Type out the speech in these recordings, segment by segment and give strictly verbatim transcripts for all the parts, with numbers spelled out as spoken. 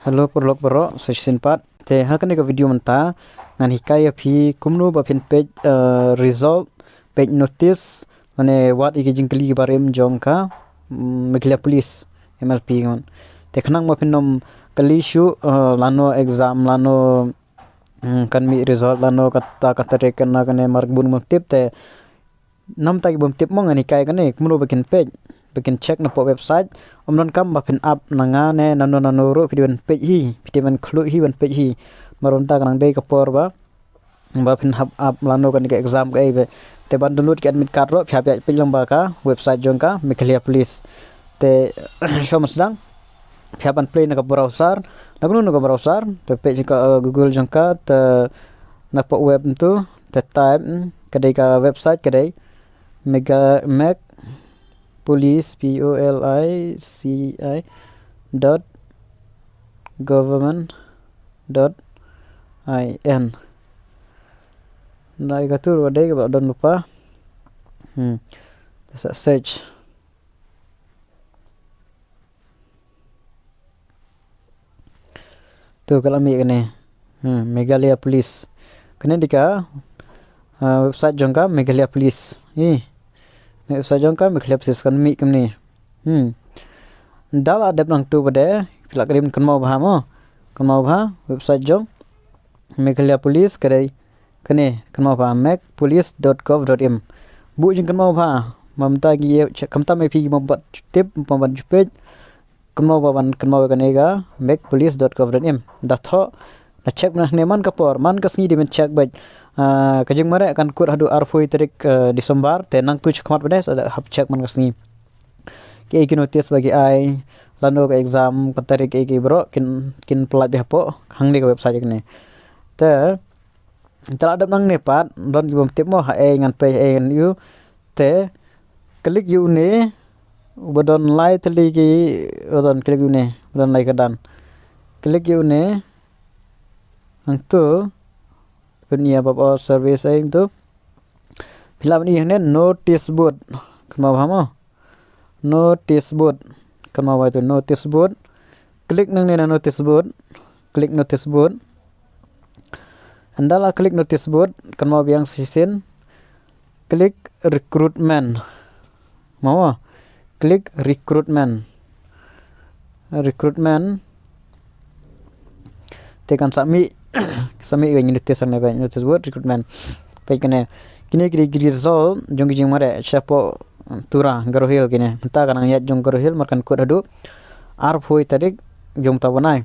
Hello paralok baroh, sa shisien pat. Te ha kane ka video mynta ngan hikai ïa phi kumno ba phin peit, eh, result, peit notice, mane wad ïa ki jingkylli barim jong ka, mm, Meghalaya Police, M L P ngan. Te khnang ba phin ym kylli shuh, eh, lano exam, lano, mm, kan mih result, lano kata kata re kane mark bun bun tip te namta ki bym tip mo ngan hikai kane kumno ba kin peit, ba kin check na pdeng website. Ym donkam ba phin ap na nga ne nano nano ruh phi dei ban peit hi, phi dei ban khluh hi ban peit hi. Mar mynta ka nang dei ka por ba, ba phin hap ap lano kane ka exam kaei ba. Te ban download ki admit card ruh phi hap ïa peit lang ba ka website jong ka Meghalaya Police. Te shuwa ban sdang phi hap ban play na ka browser, na kano kano ka browser, te peit jong ka, eh, Google jong ka, te na pdeng web ntu, te type, mm, ka dei ka website ka dei Mega Meg Police, P O L I C I dot government dot I N. Na ïa ka tur wa dei ka ba don lypa. Hmm. Te sa search. Tu ka la mih kane. Hmm, Meghalaya Police. Kane dei ka, ah, website jong ka Meghalaya Police. Hi. Website jong ka Meghalaya Police kan mih kumne. Hmm. Da la dep nangtu pat de, phi la krim kynmaw bha mo. Kynmaw bha website jong Meghalaya Police ka dei kane, kynmaw bha meg police dot gov dot in. Buh jingkynmaw bha, mynta ki ïa check, khamtam ïa phi ki bym pat ju tip, bym pat ju peit. Kynmaw bha ban kynmaw ïa kane ka meg police dot gov dot in. Da thoh, na check na hangne man ka por, man ka sngi dei ban check beit. Ah, ka jingmareh kan kut haduh arphew tarik, eh, December, te nangtu shakhmat pat de sa da hap check man ka sngi. Kiei ki notice ba ki ai, lano ka exam, ka tarik, kiei kiei baroh kin, kin pyllait beit hapoh hangne ka website kane. Te, te la dep nangne pat, don ki bym tip mo haei ngan peit, haei ngan ïoh. Te click ïa une, uba don lai tylli ki, uba don click ïa une, uba don lai kyrdan. Click ïa une, hangtu, pynïa ba o service ei hangtu. Phi lah ban ïa hangne notice board. Kynmaw bha mo. Notice board. Kynmaw bha tu notice board. Click nangne na notice board. Click notice board. Ynda la click notice board, kynmaw biang shisien. Click recruitment. Mo. Click recruitment. Recruitment. Te kan sa mih, sa mih ka notice hangne, notice board recruitment. Peit kane. Kine ki dei ki result jong ki jingmareh shapoh Tura, Garo Hills kine. Mynta ka nang ïaid jong Garo Hills, mar kan kut haduh arphew tarik jong mynta u bnai.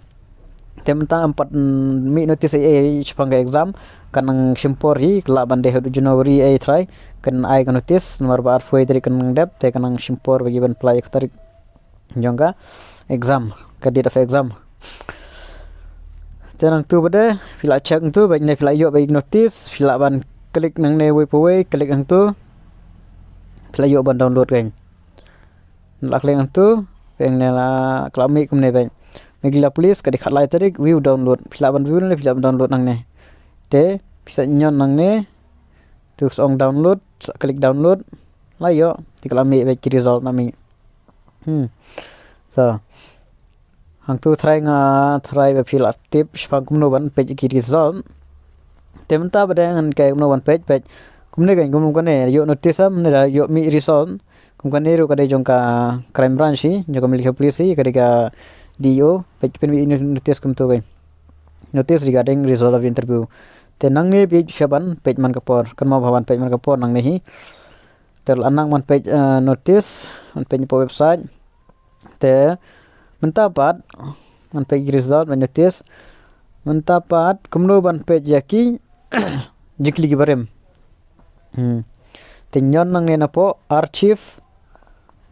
Te mynta ym pat, mm, mih notice ei ei shaphang ka exam, ka nang shim por hi, ka lah ban dei haduh January ei trai, kan ai ka notice, namar ba arphew tarik ka nang dep, te ka nang shim por ba ki ban pyllait ïa ka tarik jong ka exam, ka date of exam. Te nangtu pat de, phi lah check nangtu, bad ne phi lah ïoh bad notice, phi lah ban click nangne wei pa wei, click nangtu, phi lah ïoh ban download kane. La click nangtu, phi ïoh ne la, ka la mih kumne bad. Meghalaya Police ka dei khatlai tarik, view download. Phi lah ban view ne, phi lah ban download nangne. Te, phi sa ñion nangne, tu sa ong download, sa click download, la ïoh, te ka la mih bad ki result na mih. Hmm. So, hangtu trai nga trai ba phi lah tip shaphang kumno ban peit ki result. Te mynta pat de ngan hikai kumno ban peit, peit. Kumne kan, kum kane, ïoh notice am, ne da ïoh mih result. Kum kane ruh ka dei jong ka crime branch hi, jong ka Meghalaya Police hi, ka dei ka D E O, peit pynmih notice kumtu kan. Notice regarding result of interview. Te nangne phi hap ban peit man ka por, kynmaw bha ban peit man ka por nangne hi. Te la nang ban peit, eh, notice, ban peit na pdeng website. Te mynta pat, ban peit result, ban notice. Mynta pat, kumno ban peit ïa ki jingkylli ki barim. Hmm. Te ñion nangne na pdeng archive,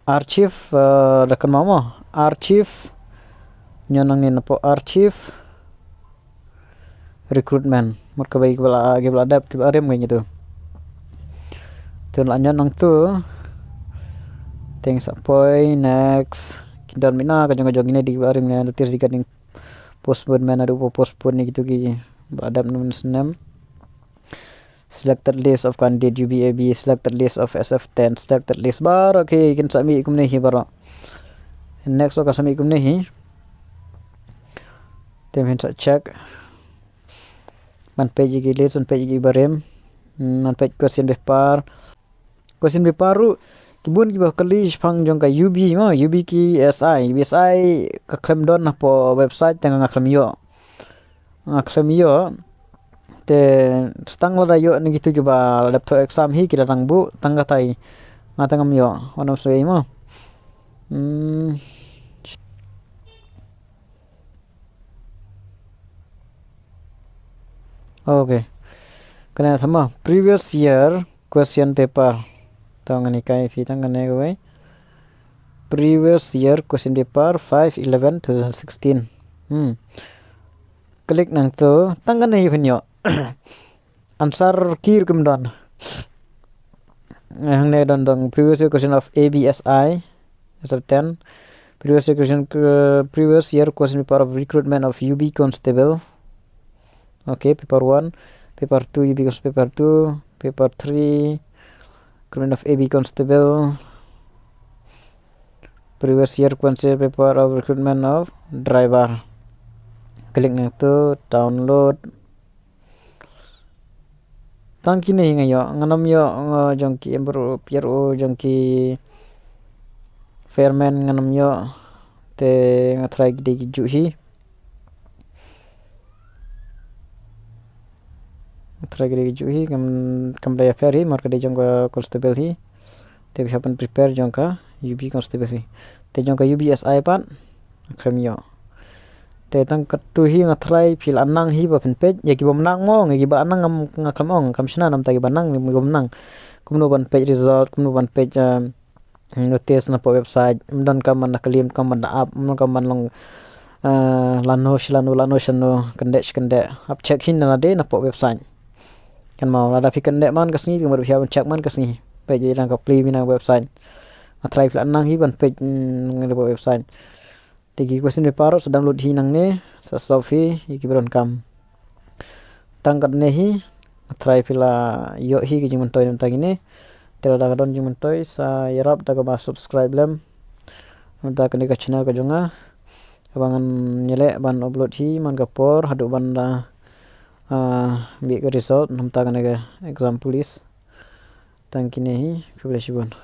archive, eh, da kynmaw mo, archive. Ñion nangne na pdeng archive. Recruitment. Mut kaba ki ba la, ki ba la dep, ki ba la rim kane tu. Tu la ñion nangtu. Teng sa poi, next. Ki don mih na, ka jong ka jong kine dei ki ba la rim ne, notice regarding postponement, haduh ba postpone ne kitu ki ba la dep num snem. Selected list of candidate U B A B, selected list of S F ten, selected list baroh ki kin sa mih kumne hi baroh. Next ka sa mih kumne hi. Te men sa check. Man peit ïa ki list, man peit ïa ki barim. Hmm, man peit question paper. Question paper ruh ki bun kiba kylli shaphang jong ka U B mo, U B ki S I, U B S I ka khlem don hapoh website, tang nga khlem ïoh. Nga khlem ïoh. Te tang lada ïoh na kitu kiba la dep thoh exam hi ki la dang buh, tang katai nga tang ngam ïoh. Wan ym sngewsih mo. Hmm. Okay. Kane thama previous year question paper. To ngan hikai phi tang kane kawei. Previous year question paper, five eleven two thousand sixteen. Hmm. Click nangtu, tang kane hi phin ïoh. Answer key ruh kim don. Hangne don tang previous year question of A B S I, S F ten. Previous year question, uh, previous year question paper of recruitment of U B constable. Okay, paper one, paper two, U B constable, paper two, paper three, recruitment of A B constable. Previous year question paper of recruitment of driver. Click nangtu, download. Tang kine hi nga ïoh, ngan ym ïoh, uh, jong ki M R O, P R O, jong ki fireman ngan ym ïoh. Te nga try ki dei ki juh hi. Nga try ki dei ki juh hi, kam, kam da ïapher hi, namar ka dei jong ka constable hi. Te phi hap ban prepare jong ka U B constable hi. Te jong ka U B S I pat, khlem ïoh. Te tang katu hi nga try phi la nang hi ba phin peit, ïa kiba ym nang mo, ïa kiba nang ngam, nga khlem ong, kam shna namta kiba nang, kiba ym nang. Kumno ban peit result, kumno ban peit, um, notice na poh website, ym don kam ban da klim, kam ban da ap, ym don kam ban long, uh, lano shi lano, lano shano, kyndit shi kyndit. Hap check hi na lade na poh website. Kan mo, lada phi kyndit man ka sngi, kumno phi hap ban check man ka sngi. Peit ïa ka pli mi na website. Nga try phi la nang hi ban peit, mm, na poh website. Te ki question paper sa download hi nangne, sa solve hi, ïa kiba donkam. Tang katne hi, nga try phi la ïoh hi ki jingmyntoi na bynta kine. Te lada ka don jingmyntoi sa ïarap da kaba subscribe lem. Bynta kane ka channel ka jong nga. Kaba ngan ïaleh ban upload hi man ka por haduh ban da, ah, bieit ka result na bynta kane ka exam police. Tang kine hi, khublei shibun.